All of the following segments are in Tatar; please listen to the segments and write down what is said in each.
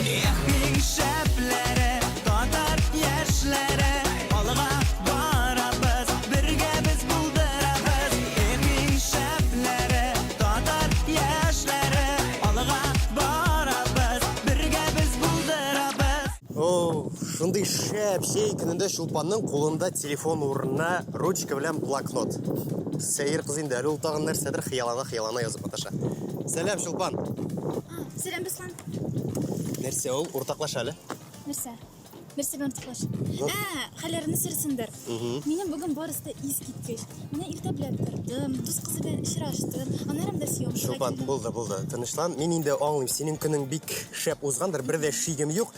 Эх, иң шәпләре, татар яшьләре, алга барабыз, бергә без булдырабыз. Эх, иң шәпләре, татар яшьләре, алга барабыз, бергә без булдырабыз. О, шундый шәп җәй көнендә Чулпанның кулында телефон урынына ручка белән блокнот. Сәер кыз инде, әле ул тагын нәрсәдер хыялана-хыялана язып маташа. Сәлам, Чулпан. Сәлам, Руслан. Нәрсә ул? Уртаклаш әле. Нәрсә? Нәрсә белән уртаклаш? Ә, хәлләрне сөрсендер. Минем бүген барысы да искиткеч. Менә иртә белән тордым, дус кызы белән очраштым, аннары монда съемкага Чулпан, килдем. булды, булды. Тынычлан. Мин инде аңлыйм, синең көнең бик шәп узгандыр, бер дә шигем юк.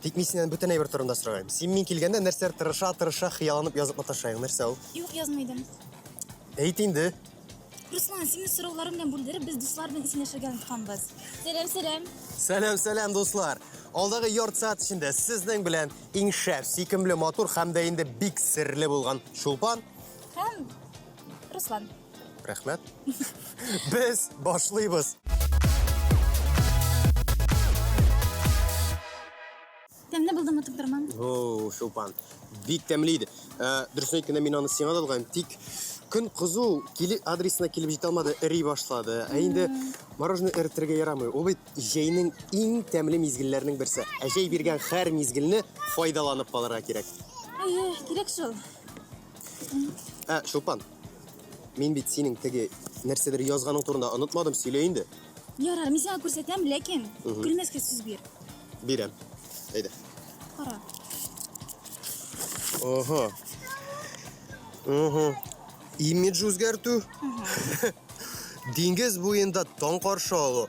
Тик мин синнән бүтән әйбер турында сорагайм. Син мин килгәндә нәрсәләр тырыша-тырыша хыялланып язып маташа идең? Нәрсә ул? Юк, язмый идем. Әйт инде. Руслан, синең сорауларың белән бүлдереп, без дуслар белән исәнләшергә онытканбыз. Сәлам, сәлам. Сәлам, сәлам, дуслар. Алдагы ярты сәгать эчендә сезнең белән иң шәп, сөйкемле, матур һәм дә инде бик серле булган Чулпан. Һәм Руслан. Рәхмәт. Без башлыйбыз. Тәмле булдымы туктырмам? О, Чулпан, бик тәмле иде. Ә, дөресен әйткәндә, мин аны сиңа да алган, тик көн кызу, кили адресына килеп җитә алмады, эри башлады. Ә инде мороженое эретергә ярамый. Ул бит җәйнең иң тәмле мизгелләренең берсе. Ә җәй биргән һәр мизгелне файдаланып калырга кирәк. Әйе, кирәк шул. Ә, Чулпан, мин бит синең теге нәрсәдер язганың турында онытмадым, сөйлә инде. Ярар, мин сиңа күрсәтәм, ләкин көлмәскә сүз бир. Бирәм. Әйдә. Кара. Ага. Ага. Имидж үзгәртү. Диңгез буенда таң каршы алу.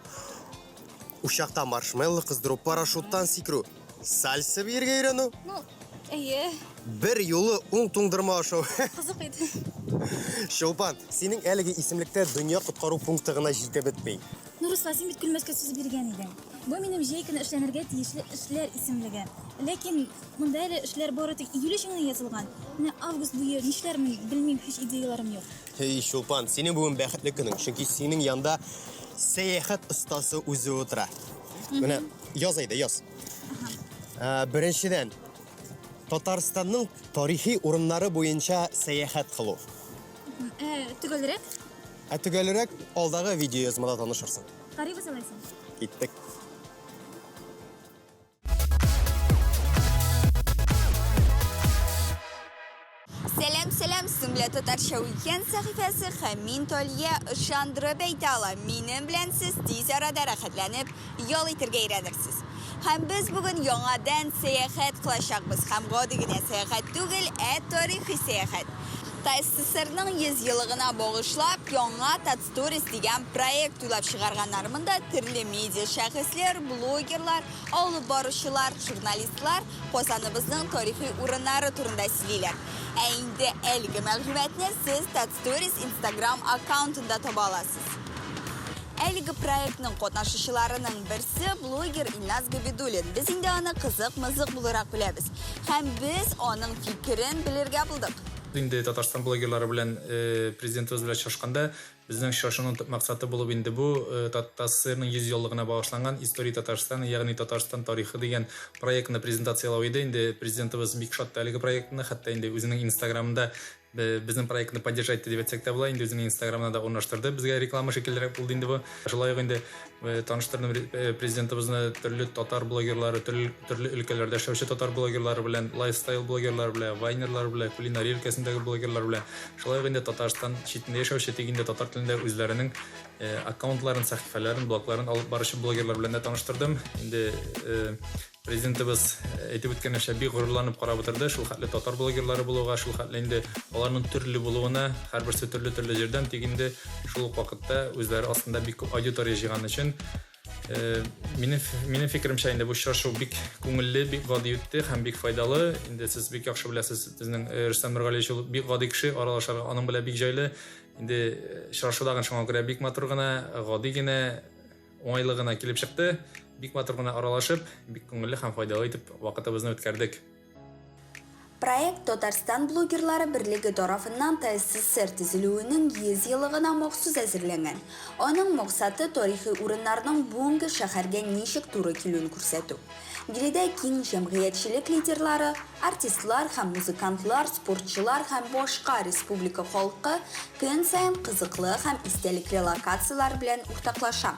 Учакта маршмелло кыздыру, парашюттан сикерү, сальса биергә өйрәнү. Ну, әйе. Бер юлы уң туңдырма ашау. Кызык иде. Чулпан, синең әлеге исемлектә дөнья коткару пункты гына җитеп бетми. Ну, Руслан, син бит көлмәскә сүз биргән идең. Бу минем җәй көне эшләнергә тиешле эшләр исемлеге. Ләкин монда әле эшләр бары тик июль өчен генә язылган. Менә август буе нишләрмен, белмим, һич идеяләрем юк. Һей, Чулпан, синең бүген бәхетле көнең, чөнки синең янда сәяхәт остасы үзе утыра. Менә яз әйдә, яз. Ә, беренчедән, Татарстанның тарихи урыннары буенча сәяхәт кылу. Ә, төгәлрәк? Ә төгәлрәк алдагы видеоязмада танышырсың. Карыйбыз алайса. Киттек. Сәлам, сәлам, сезнең белән Татарча Уикенд сәхифәсе һәм мин Талия ышандырып әйтә алам, минем белән сез тиз арада рәхәтләнеп ял итергә өйрәнерсез. Һәм без бүген яңадан сәяхәт кылачакбыз һәм гади генә сәяхәт түгел, ә тарихи сәяхәт. ТАССРның 100 еллыгына багышлап, яңа Татсторис дигән проект уйлап чыгарганнар. Монда төрле медиа шәхесләр, блогерлар, алып баручылар, журналистлар Казаныбызның тарихи урыннары турында сөйлиләр. Ә инде әлеге мәгълүматны сез Татсторис Instagram аккаунтында таба аласыз. Әлеге проектның катнашучыларының берсе блогер Илназ Габидуллин. Без инде аны кызык-мызык буларак беләбез. Һәм без аның фикерен белергә булдык. Инде Татарстан блогерлары белән президентыбыз белән очрашканда, безнең очрашуның төп максаты булып инде бу ТАССРның 100 еллыгына багышланган История Татарстана, ягъни Татарстан тарихы дигән проектны презентацияләү иде. Инде президентыбыз бик шат әлеге проектны, хәтта инде үзенең Инстаграмында Безнең проектны поддержать итте дип әйтсәк тә була, инде үзенең Инстаграмына да урнаштырды. Безгә реклама шикеллерәк булды инде бу. Шулай ук инде таныштырдым президентыбызны төрле татар блогерлары, төрле, төрле өлкәләрдә эшләүче татар блогерлары белән, лайфстайл блогерлары белән, вайнерлар белән, кулинария өлкәсендәге блогерлар белән. Шулай ук инде Татарстан читендә яшәүче, тик инде татар телендә үзләренең аккаунтларын, сәхифәләрен, блогларын алып баручы блогерлар белән дә таныштырдым. Инде Президентыбыз әйтеп үткәнчә, бик горурланып карап утырды, шул хәтле татар блогерлары булуга, шул хәтле инде аларның төрле булуына, һәрберсе төрле-төрле җирдән, тик инде шул ук вакытта үзләре астында бик күп аудитория җыйган өчен минем минем фикеремчә инде бу очрашу бик күңелле, бик гади үтте һәм бик файдалы. Инде сез бик яхшы беләсез, безнең Рөстәм Нургалиевич ул бик гади кеше, аралашырга аның белән бик җайлы. Инде очрашу дагын шуңа күрә бик матур гына, гади генә Уңайлы гына килеп чыкты. Бик матур гына аралашып, бик күңелле һәм файдалы итеп вакытыбызны үткәрдек. Проект Татарстан блогерлары берлеге тарафыннан ТССР төзелүенең 100 еллыгына махсус әзерләнгән. Аның максаты, тарихи урыннарның бүгенге шәһәргә ничек туры килүен күрсәтү. Биредә киң җәмгыятьчелек лидерлары, артистлар һәм музыкантлар, спортчылар һәм башка республика халкы көн саен кызыклы һәм истәлекле локацияләр белән уртаклаша.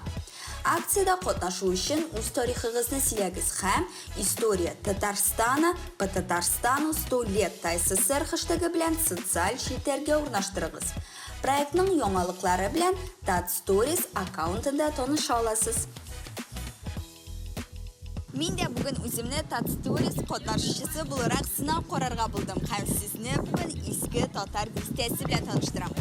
Акциядә катнашу өчен үз тарихыгызны сөйләгез һәм История Татарстана по Татарстану 100 лет ТАССР хэштегы белән социаль челтәргә урнаштырыгыз. Проектның яңалыклары белән TatStories аккаунтында таныша аласыз. Мин дә бүген үземне TatStories катнашучысы буларак сынап карарга булдым һәм сезне бүген Иске Татар бистәсе белән таныштырам.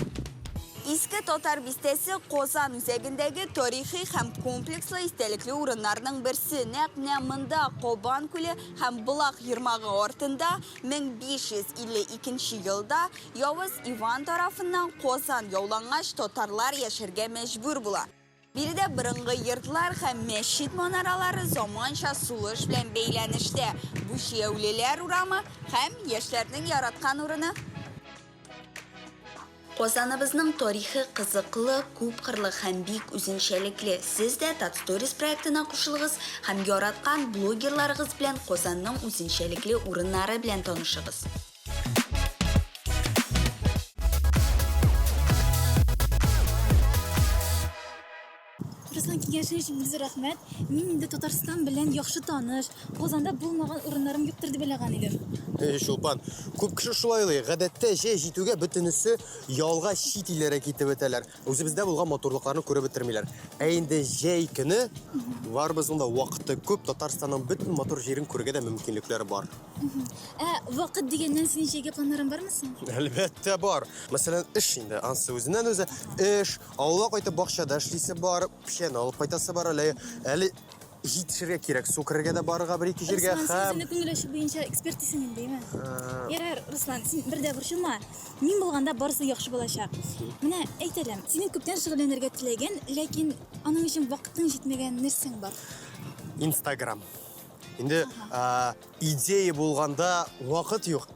Иске Татар бистәсе Казан үзәгендәге тарихи һәм комплекслы истәлекле урыннарның берсе. Нәкъ менә монда Кабан күле һәм Болак ермагы артында 1552 елда Явыз Иван тарафыннан Казан яулангач, татарлар яшәргә мәҗбүр була. Биредә борынгы йортлар һәм мәчет манаралары заманча сулыш белән бәйләнештә. Бу чияүлеләр урамы һәм яшьләрнең яраткан урыны. Казаныбызның тарихы кызыклы, күпкырлы һәм бик үзенчәлекле. Сез дә Татсторис проектына кушылыгыз һәм яраткан блогерларыгыз белән Казанның үзенчәлекле урыннары белән танышыгыз. Руслан, киңәшең өчен бик зур рәхмәт. Мин инде Татарстан белән яхшы таныш, Казанда булмаган урыннарым юктыр дип уйлаган идем. Эй, Чулпан, күп кеше шулай уйлый. Гадәттә, җәй җитүгә бөтенесе ялга чит илләргә китеп бетәләр. Үзебездә булган матурлыкларны күреп бетермиләр. Ә инде җәй көне барыбызның да вакыты күп, Татарстанның бөтен матур җирен күрергә дә мөмкинлекләр бар. Ә вакыт дигәннән синең җәйге планнарың бармы соң? Әлбәттә бар. Мәсәлән, эш инде, ансы үзеннән-үзе. Эш, Авылга кайтып бакчада эшлисе бар, печән алып кайтасы бар әле. Әле җитешергә кирәк, су керергә дә барырга бер-ике җиргә. Руслан, син үзеңне күңел ачу буенча эксперт дисең инде, әйме? Ярар, Руслан, син бер дә борчылма. Мин булганда барысы яхшы булачак. Менә әйт әле, синең күптән шөгыльләнергә теләгән, ләкин аның өчен вакытың җитмәгән нәрсәң бар? Инстаграм. Инде идея булганда вакыт юк.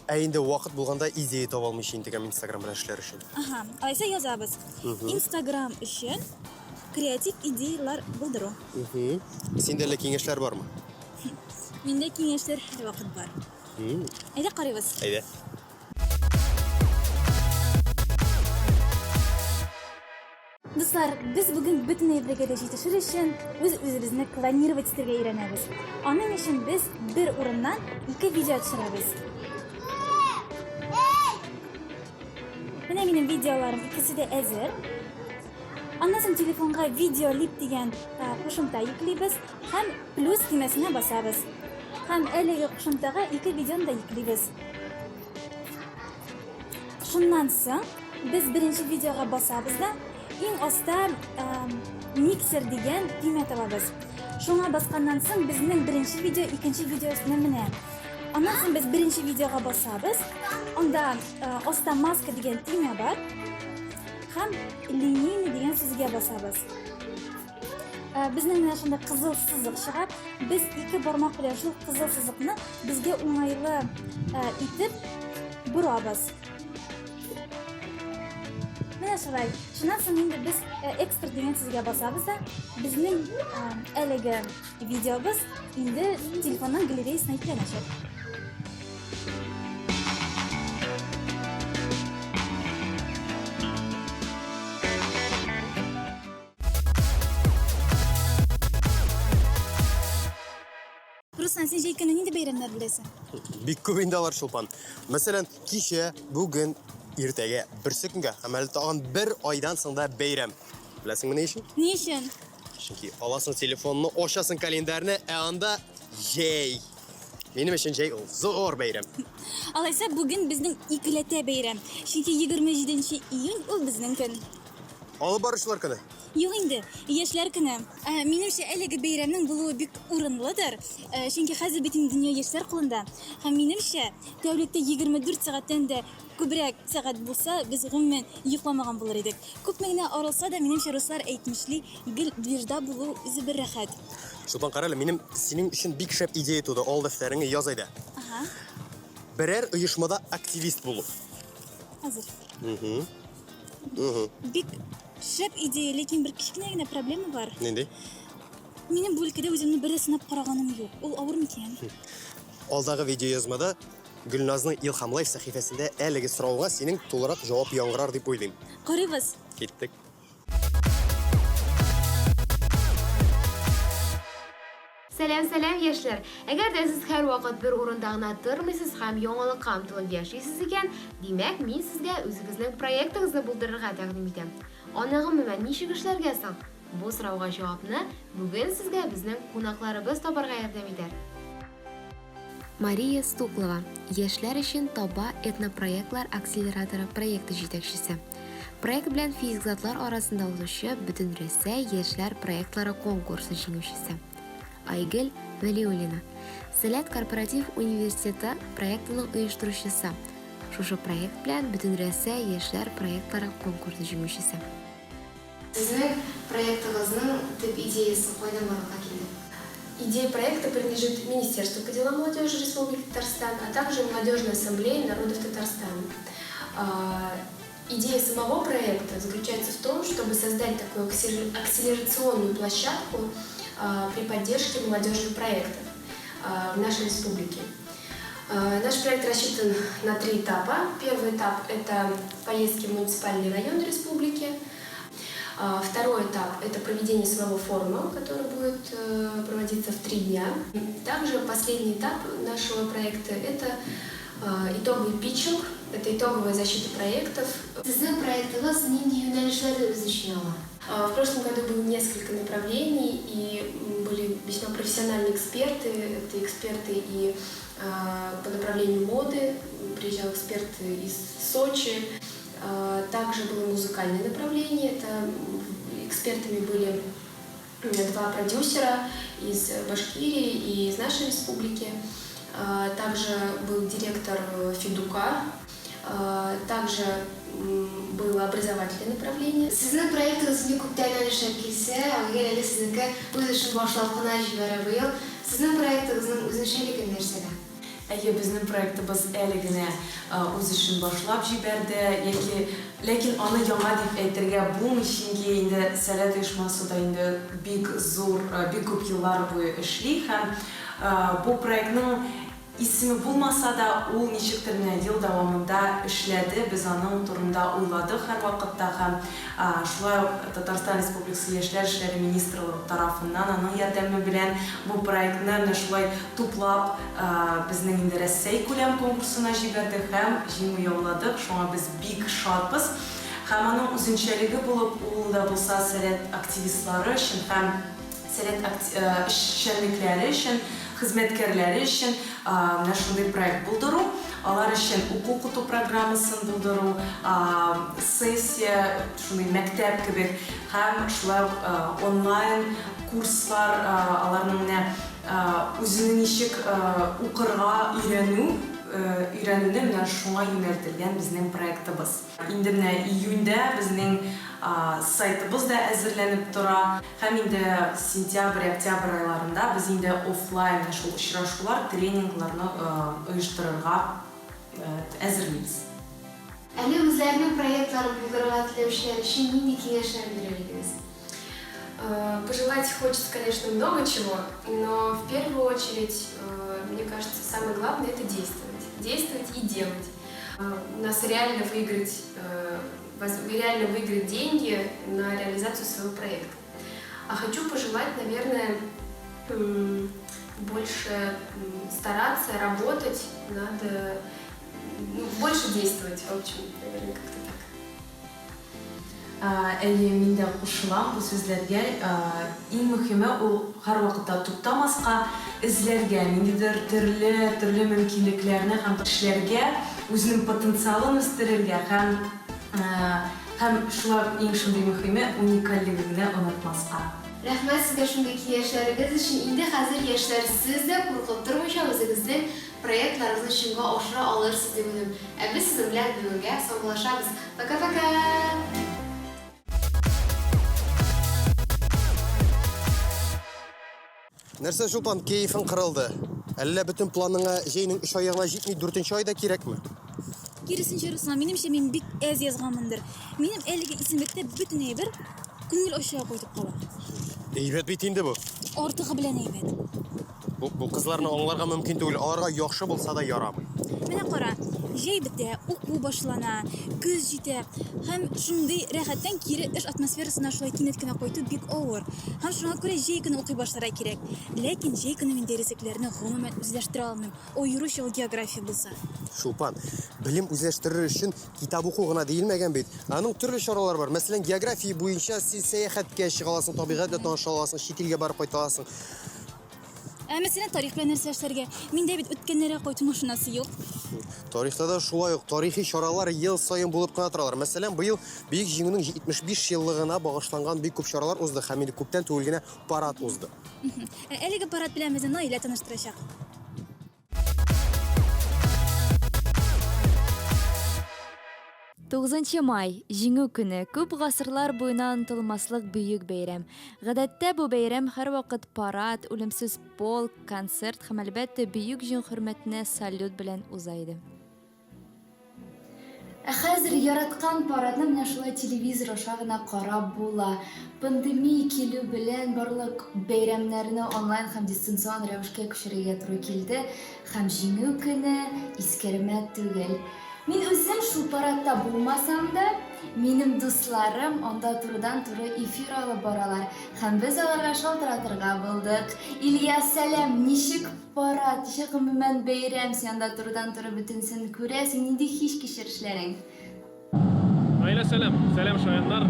Ә инде вакыт булганда идея таба алмыйча интегәм Инстаграм белән эшләр өчен. Ага, алайса язабыз. Инстаграм өчен креатив идеялар булдыру. Синдә әллә киңәшләр бармы? Миндә киңәшләр һәрвакыт бар. Әйдә карыйбыз. Әйдә. Дуслар, без бүген бөтен әйбергә дә җитешер өчен үз-үзебезне клонировать итәргә өйрәнәбез. Аның өчен без бер урыннан ике видео төшерәбез. Менә минем видеоларым икесе дә әзер. Аннан соң телефонга видео лип дигән кушымта йөклибез һәм плюс төймәсенә басабыз. Һәм әлеге кушымтага ике видеоны да йөклибез. Шуннан соң без беренче видеога басабыз да, иң аста миксер дигән төймә табабыз. Шуңа басканнан соң безнең беренче видео икенче видео өстенә менә. Аннан соң без беренче видеога басабыз. Анда аста маска дигән төймә бар. Һәм линейный дигән сүзгә басабыз. Безнең менә шунда кызыл сызык чыга. Без ике бармак белән шул кызыл сызыкны безгә уңайлы итеп борабыз. Менә шулай. Шуннан соң инде без экспорт дигән сүзгә басабыз да, безнең әлеге видеобыз инде телефонның галереясына йөкләнәчәк. Руслан, син җәй көне нинди бәйрәмнәр беләсең? Бик күп инде алар, Чулпан. Мәсәлән, кичә, бүген, иртәгә, берсе көнгә һәм әле тагын бер айдан соң да бәйрәм. Беләсеңме ни өчен? Ни өчен? Чөнки аласың телефонны, ачасың календарьны, ә анда җәй. Минем өчен җәй ул зур бәйрәм. Алайса бүген безнең икеләтә бәйрәм. Чөнки 27 июнь ул безнең көн. Алып баручылар көне. Юк инде, яшьләр көне. Ә, минемчә, әлеге бәйрәмнең булуы бик урынлыдыр. Ә, чөнки хәзер бит инде дөнья яшьләр кулында. Һәм минемчә, тәүлектә 24 сәгатьтән дә күбрәк сәгать булса, без гомумән йокламаган булыр идек. Күпме генә арылса да, минемчә, руслар әйтмешли, гел движда булу үзе бер рәхәт. Чулпан, кара әле, минем синең өчен бик шәп идея туды. Ал дәфтәреңне, яз әйдә. Ага. Берәр оешмада активист булу. Хәзер. Бик шәп идея, ләкин бер кечкенә генә проблема бар. Нинди? Минем бу өлкәдә үземне бер дә сынап караганым юк. Ул авыр микән? Алдагы видеоязмада Гөлназның Илһам Лайф сәхифәсендә әлеге сорауга синең тулырак җавап яңгырар дип уйлыйм. Карыйбыз. Киттек. Сәлам, сәлам, яшьләр! Әгәр дә сез һәрвакыт бер урында гына тормыйсыз һәм яңалыкка омтылып яшисез икән, димәк, мин сезгә үзегезнең проектыгызны булдырырга тәкъдим итәм. Аны гомумән ничек эшләргә соң? Бу сорауга җавапны бүген сезгә безнең кунакларыбыз табарга ярдәм итәр. Мария Стуклова, яшьләр өчен Таба этнопроектлар акселераторы проекты җитәкчесе. Проект белән физик затлар арасында узучы Бөтенрәсәй яшьләр проектлары конкурсы җиңүчесе. Айгөл Вәлиуллина, Сәләт корпоратив университеты проектының оештыручысы. Шушы проект белән Бөтенрәсәй яшьләр проектлары конкурсы җиңүчесе. Сезнең проектыгызның төп идеясе кайдан барлыкка килде? Идея проекта принадлежит Министерству по делам молодежи Республики Татарстан, а также Молодежной ассамблее народов Татарстана. Идея самого проекта заключается в том, чтобы создать такую акселерационную площадку при поддержке молодежных проектов в нашей республике. Наш проект рассчитан на три этапа. Первый этап – это поездки в муниципальные районы республики. Второй этап – это проведение самого форума, который будет проводиться в 3 дня. Также последний этап нашего проекта – это итоговый питчинг, это итоговая защита проектов. Сезнең проектыгыз нинди юнәлешләрне үз эченә ала? В прошлом году было несколько направлений, и были весьма профессиональные эксперты. Это эксперты и по направлению моды, приезжал эксперт из Сочи. Также было музыкальное направление, это экспертами были два продюсера из Башкирии и из нашей республики. Также был директор Федука, также было образовательное направление. Сезнең проектыгыз инде күптәннән эшләп килсә, Айгөл әле сезнеке үз эшен башлап кына җибәрә быел. Сезнең проектыгызның үзенчәлеге нәрсәдә? Әйе, безнең проектыбыз әле генә үз эшен башлап җибәрде, яки ләкин аны яңа дип әйтергә булмый, чөнки инде Сәләт оешмасы да инде бик зур, бик күп еллар буе эшли һәм бу проектның исеме булмаса да, ул ничектер менә ел дәвамында эшләде, без аның турында уйладык һәрвакытта һәм шулай ук Татарстан Республикасы Яшьләр эшләре министрлыгы тарафыннан аның ярдәме белән бу проектны менә шулай туплап безнең инде Рәсәй күләм конкурсына җибәрдек һәм җиңү яуладык, шуңа без бик шатбыз. Һәм аның үзенчәлеге булып, ул да булса Сәләт активистлары өчен һәм Сәләт эшчәнлекләре өчен, хезмәткәрләре өчен менә шундый проект булдыру, алар өчен уку-укыту программасын булдыру, сессия, шундый мәктәп кебек һәм шулай ук онлайн курслар, аларның менә үзеңне ничек укырга өйрәнү, өйрәнүне менә шуңа юнәлтелгән безнең проектыбыз. Инде менә июньдә безнең сайтыбыз да әзерләнеп тора. Һәм инде сентябрь, октябрь айларында без инде офлайн шул очрашулар, тренингларны оештырырга әзерлибез. Әле үзләренең проектларын булдырырга теләүчеләр өчен нинди киңәшләр бирер идегез? Пожелать хочется, конечно, много чего, но в первую очередь, мне кажется, самое главное – это действовать. Действовать и делать. У нас реально выиграть деньги на реализацию своего проекта. А хочу пожелать, наверное, больше стараться, работать, надо, ну, больше действовать, в общем, наверное, как-то так. Әйе, мин дә кушылам бу сүзләргә. Иң мөһиме ул һәрвакытта туктамаска, эзләргә, ниндидер төрле төрле мөмкинлекләрне һәм эшләргә, үзенең потенциалын үстерергә һәм шулай ук иң шундый мөһиме уникальлегеңне онытмаска. Рәхмәт сезгә шундый киңәшләрегез өчен. Инде хәзер, яшьләр, сез дә куркып тормыйча үзегезнең проектларыгызны чынга ашыра алырсыз дип уйлыйм. Ә без сезнең белән бүгенгә саубуллашабыз. Пока-пока! Нәрсә, Чулпан, кәефең кырылды? Әллә бөтен планыңа җәйнең өч ае гына җитми, дүртенче ай да кирәкме? Киресенчә, Руслан, минемчә, мин бик әз язганмындыр. Минем әлеге исемлектә бөтен әйбер күңел ачуга кайтып кала. Әйбәт бит инде бу. Артыгы белән әйбәт. Бу, бу кызларны аңларга мөмкин түгел. Аларга яхшы булса да ярамый. Менә кара, җәй бетә, уку башлана, көз җитә. Һәм шундый рәхәттән кире эш атмосферасына шулай кинәт кенә кайту бик авыр. Һәм шуңа күрә җәй көне укый башларга кирәк. Ләкин җәй көне мин дәреслекләрне гомумән үзләштерә алмыйм. Аеруча ул география булса. Чулпан, белем үзләштерер өчен китап уку гына диелмәгән бит. Аның төрле чаралары бар. Мәсәлән, география буенча син сәяхәткә чыга аласың, табигать белән таныша аласың, чит илгә барып кайта аласың. Ә мәсәлән, тарих белән нәрсә эшләргә? Миндә бит үткәннәргә кайту машинасы юк. Тарихта да шулай ук тарихи чаралар ел саен булып кына торалар. Мәсәлән, быел Бөек Җиңүнең 75 еллыгына багышланган бик күп чаралар узды һәм инде күптән түгел генә парад узды. Ә әлеге парад белән безне Наилә таныштырачак. Тугызынчы май, Җиңү көне, күп гасырлар буена онытылмаслык бөек бәйрәм. Гадәттә, бу бәйрәм һәрвакыт парад, үлемсез полк, концерт һәм, әлбәттә, Бөек Җиңү хөрмәтенә салют белән уза иде. Ә хәзер яраткан парадны менә шулай телевизор аша гына карап була. Пандемия килү белән барлык бәйрәмнәрне онлайн һәм дистанцион рәвешкә күчерергә туры килде һәм Җиңү көне искәрмә түгел. Мин үзем шул парадта булмасам да, минем дусларым анда турыдан-туры эфир алып баралар һәм без аларга шалтыратырга булдык. Илья, сәлам, ничек парад, ничек гомумән бәйрәм, син анда турыдан-туры бөтенесен күрәсең, нинди хис-кичерешләрең? Наилә, сәлам! Сәлам, шаяннар!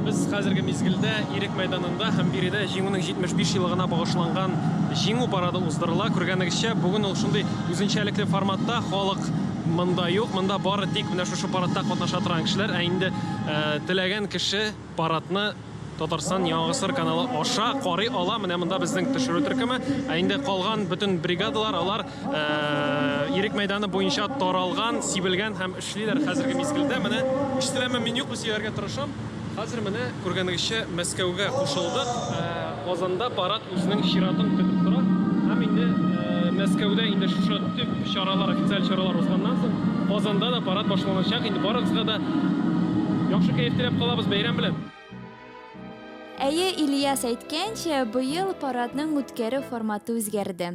Без хәзерге мизгелдә Ирек мәйданында һәм биредә Җиңүнең 75 еллыгына багышланган Җиңү парады уздырыла. Күргәнегезчә, бүген ул шундый үзенчәлекле форматта, халык монда юк, монда бары тик менә шушы парадта катнаша торган кешеләр, ә инде теләгән кеше парадны Татарстан Яңа гасыр каналы аша карый ала. Менә монда безнең төшерү төркеме. Ә инде калган бөтен бригадалар, алар э, Ирек мәйданы буенча таралган, сибелгән һәм эшлиләр хәзерге мизгелдә. Менә ишетеләме, мин юкмы сөйләргә тырышам. Хәзер менә күргәнегезчә Мәскәүгә кушылдык. Э, Казанда парад үзенең чиратын көтеп тора. Һәм инде э, Мәскәүдә инде шушы төп чаралар, официаль чаралар узганнан соң, Казанда да парад башланачак. Инде барыгызга да яхшы кәеф теләп калабыз бәйрәм белән. Әйе, Ильяс әйткәнчә, быел парадның үткәрү форматы үзгәрде.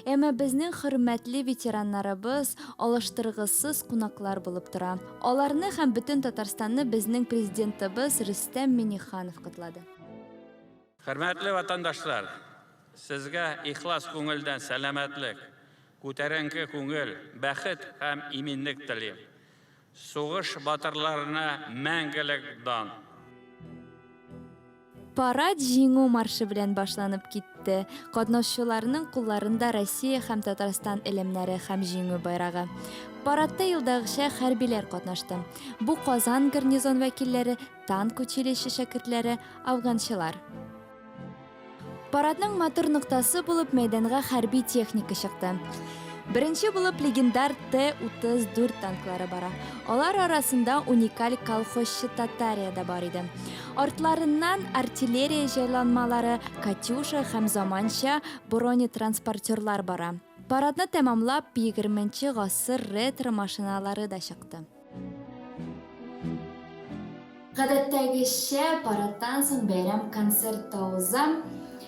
Әмма безнең хөрмәтле ветераннарыбыз алыштыргысыз кунаклар булып тора. Аларны һәм бөтен Татарстанны безнең Президентыбыз Рөстәм Миңнеханов котлады. Хөрмәтле ватандашлар, сезгә ихлас күңелдән сәламәтлек, күтәренке күңел, бәхет һәм иминлек телим. Сугыш батырларына мәңгелек дан! Парад Җиңү маршы белән башланып китте. Катнашучыларның кулларында Россия һәм Татарстан элемнәре һәм Җиңү байрагы. Парадта елдагыча хәрбиләр катнашты. Бу Казан гарнизон вәкилләре, танк училище шәкертләре, афганчылар. Парадның матур ноктасы булып мәйданга хәрби техника чыкты. Беренче булып легендар Т-34 танклары бара. Алар арасында уникаль колхозчы Татария да бар иде. Артларыннан артиллерия җайланмалары, Катюша һәм заманча бронетранспортерлар бара. Парадны тәмамлап, 20 гасыр ретро машиналары да чыкты. Гадәттәгечә, парадтан соң бәйрәм концерт та уза.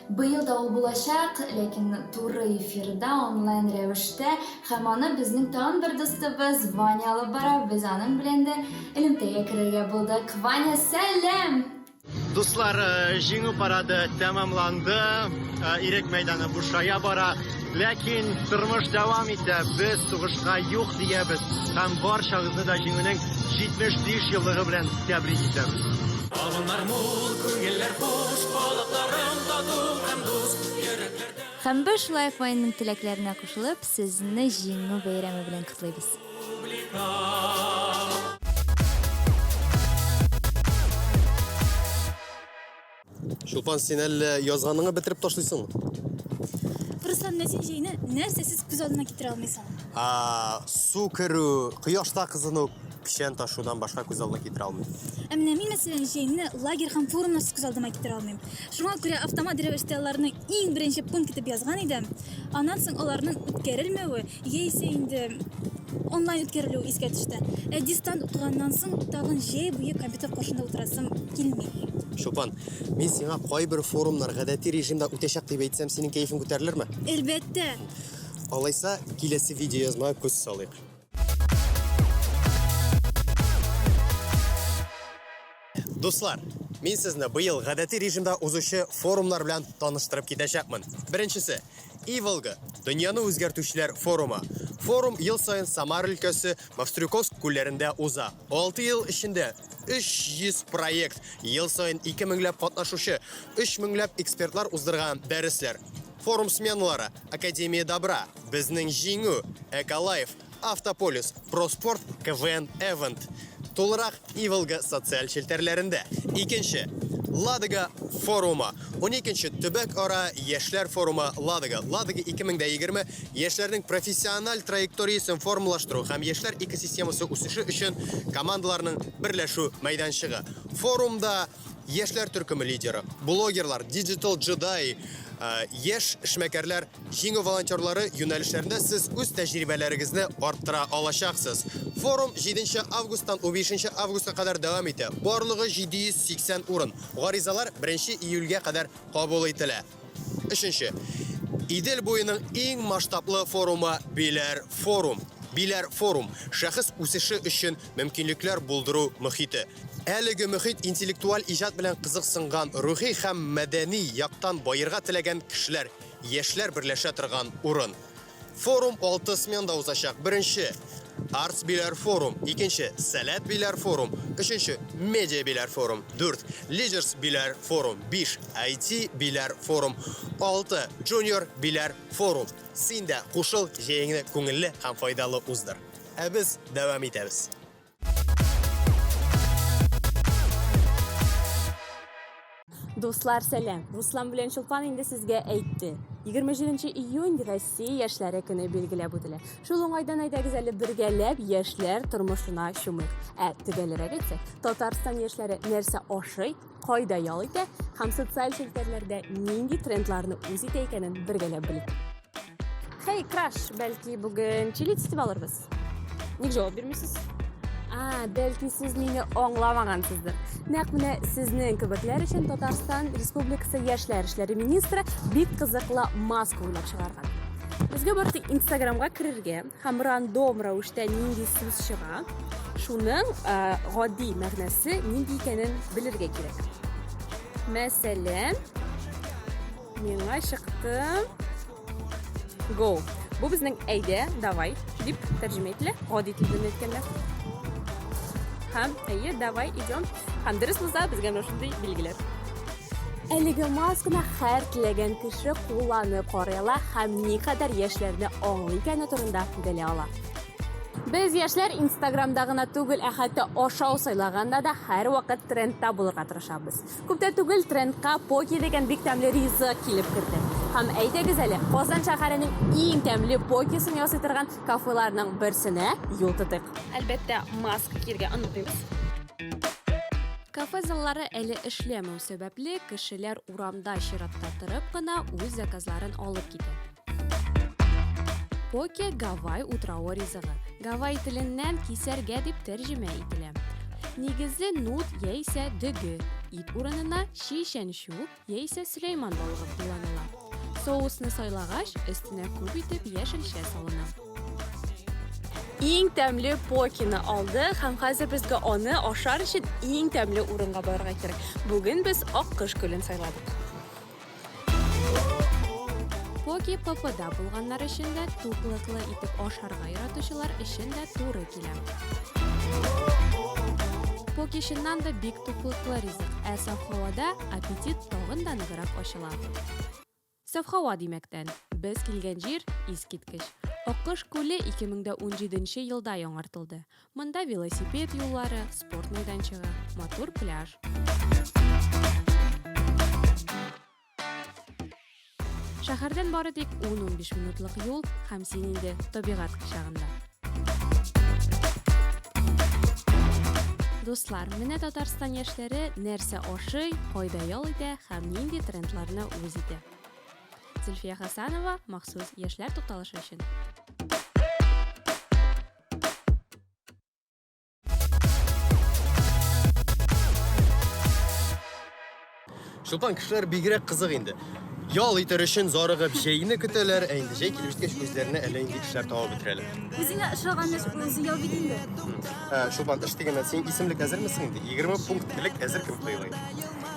Быел да ул булачак, ләкин туры эфирда, онлайн рәвештә һәм аны безнең тагын бер дустыбыз Ваня алып бара. Без аның белән дә элемтәгә керергә булдык. Ваня, сәлам! Дуслар, э, җиңү парады тәмамланды, э, Ирек мәйданы бушая бара. Ләкин тормыш дәвам итә. Без сугышка юк диябез һәм барчагызны да җиңүнең 75 еллыгы белән тәбрик итәбез. Табыннар мул, күңелләр хуш, халыкларым тату һәм дус, йөрәкләрдә. Һәм без шулай ук Ваняның теләкләренә кушылып, сезне Җиңү бәйрәме белән котлыйбыз. Чулпан, син әллә язганыңны бетереп ташлыйсыңмы? Руслан, менә син җәйне нәрсәсез күз алдына китерә алмыйсың? А, су керү, кояшта кызыну, печән ташудан башка күз алдына китерә алмыйм. Ә менә мин, мәсәлән, җәйне лагерь һәм форумнарсыз күз алдыма китерә алмыйм. Шуңа күрә автомат рәвештә аларны иң беренче пункт итеп язган идем. Аннан соң аларның үткәрелмәве яисә инде онлайн үткәрелүе искә төште. Ә дистант укыганнан соң тагын җәй буе компьютер каршында утырасым килми. Чулпан, мин сиңа кайбер форумнар гадәти режимда үтәчәк дип әйтсәм, синең кәефең күтәрелерме? Әлбәттә! Алайса, киләсе видеоязмага күз салыйк. Дуслар, мин сезне быел гадәти режимда узучы форумнар белән таныштырып китәчәкмен. Беренчесе, Иволга, дөньяны үзгәртүчеләр форумы. Форум ел саен Самара өлкәсе Мавстрюковск күлләрендә уза. 6 ел эчендә 300 проект, ел саен 2 меңләп катнашучы, 3 меңләп экспертлар уздырган дәресләр. Форум сменалары, Академия добра, Безнең җиңү, Эколайф, Автополис, Проспорт, КВН Эвент. Тулырак Иволга социаль челтәрләрендә. Икенче, Ладога форумы. 12 төбәк-ара яшьләр форумы Ладога. Ладога 2020 яшьләрнең профессиональ траекториясен формалаштыру һәм яшьләр экосистемасы үсеше өчен командаларның берләшү мәйданчыгы. Форумда яшьләр төркеме лидеры, блогерлар, digital джедай, яшь эшмәкәрләр Җиңү волонтерлары юнәлешләрендә сез үз тәҗрибәләрегезне арттыра алачаксыз. Форум 7 августтан 15 августка кадәр дәвам итә. Барлыгы 780 урын. Гаризалар 1 июльгә кадәр кабул ителә. Өченче. Идел буеның иң масштаблы форумы Биләр форум. Биләр форум, шәхес үсеше өчен мөмкинлекләр булдыру мохите. Әлеге мөхит интеллектуаль иҗат белән кызыксынган, рухи һәм мәдәни яктан баерга теләгән кешеләр, яшьләр берләшә торган урын. Форум алты сменда узачак. Беренче, Арс Биләр форум, икенче, Сәләт Биләр форум, өченче, Медиа Биләр форум, дүрт, Лидерс Биләр форум, биш, IT Биләр форум, алты, Junior Биләр форум. Син дә кушыл, җәеңне күңелле һәм файдалы уздыр. Ә без дәвам итәбез. Дуслар, сәлам! Руслан белән Чулпан инде сезгә әйтте. 27 июнь Россия яшьләре көне билгеләп үтелә. Шул уңайдан әйдәгез әле бергәләп яшьләр тормышына чумыйк. Ә төгәлрәк әйтсәк, Татарстан яшьләре нәрсә ашый, кайда ял итә һәм социаль челтәрләрдә нинди трендларны үз итә икәнен бергәләп белик. Хей, краш, бәлки бүген чилить итеп алырбыз? Ник җавап бирмисез? А, бәлки сез мине аңламагансыздыр. Нәкъ менә сезнең кебекләр өчен Татарстан Республикасы яшьләр эшләре министры бик кызыклы маска уйлап чыгарган. Безгә бары тик Инстаграмга керергә һәм рандом рәвештә нинди сүз чыга, шуның гади мәгънәсе нинди икәнен белергә кирәк. Мәсәлән, миңа чыкты Go. Бу безнең әйдә, давай дип тәрҗемә ителә, гади телдән әйткәндә. Һәм әйе, давай, идем. Һәм дөрес булса, безгә менә шундый билгеләр. Әлеге масканы һәр теләгән кеше кулланып карый ала һәм никадәр яшьләрне аңлый икәне турында белә ала. Без яшьләр Инстаграмда гына түгел, ә хәтта ашау сайлаганда да һәрвакыт трендта булырга тырышабыз. Күптән түгел трендка поки дигән бик тәмле ризык килеп керде. Һәм әйдәгез әле, Казан шәһәренең иң тәмле покисын ясый торган кафеларның берсенә юл тотыйк. Әлбәттә, маска кияргә онытмыйбыз. Кафе заллары әле эшләмәү сәбәпле, кешеләр урамда чиратта торып кына үз заказларын алып китә. Поке Гавай утравы ризыгы. Гавай теленнән кисәргә дип тәрҗемә ителә. Нигезе нут яисә дөге, ит урынына чи чәнчү яисә сөләйман балыгы кулланыла. Соусны сайлагач, өстенә күп итеп яшелчә салына. Иң тәмле покины алдык һәм хәзер безгә аны ашар өчен иң тәмле урынга барырга кирәк. Бүген без Аккош күлен сайладык. Поки ППда булганнар өчен дә, туклыклы итеп ашарга яратучылар өчен дә туры килә. Поки чыннан да бик туклыклы ризык, ә саф һавада аппетит тагын да ныграк ачыла. Саф һава димәктән, без килгән җир искиткеч. Аккош күле 2017 елда яңартылды. Монда велосипед юллары, спорт мәйданчыгы, матур пляж. Шәһәрдән бары тик 10-15 минутлык юл һәм син инде табигать кочагында. Дуслар, менә Татарстан яшьләре нәрсә ашый, кайда ял итә һәм нинди трендларны үз итә. Зөлфия Хасанова, махсус яшьләр тукталышы өчен. Чулпан, кешеләр бигрәк кызык инде. Ял итәр өчен зарыгып җәйне көтәләр, ә инде җәй килеп җиткәч үзләренә әллә нинди эшләр табып бетерәләр. Үзеңә ошаган эш үзе ял бит инде. Ә, Чулпан, эш дигәннән син исемлек әзерме соң инде? 20 пункт элек әзер кебек тоела инде.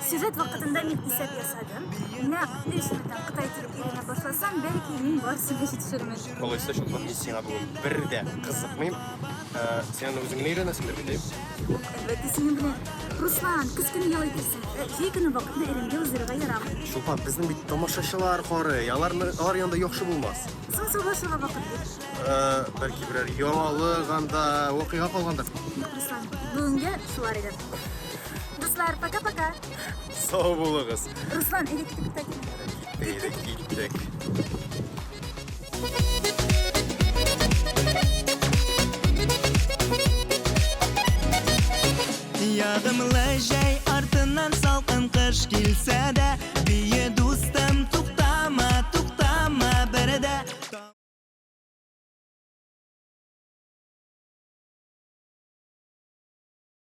Сюжет вакытында мин исәп ясадым. Нәкъ өч минуттан кытай телен өйрәнә башласам, бәлки мин барысын да җитешермен. Алайса, Чулпан, мин сиңа бүген бер дә кызыкмыйм. Ә, син аны үзең генә өйрәнәсеңдер бит, әйе? Юк, әлбәттә, синең белән. Руслан, көз көне ял итәрсең. Ә, җәй көне вакытны әрәмгә уздырырга ярамый. Чулпан, безнең бит тамашачылар карый. Аларны, алар янында яхшы булмас. Соң саубуллашырга вакыт бит. Ә, бәлки берәр яңалык анда, вакыйга калгандыр. Юк, Руслан, бүгенгә шулар иде. Дуслар, пока-пока. Сау булыгыз. Руслан, әйдә китеп китә. Әйдә киттек.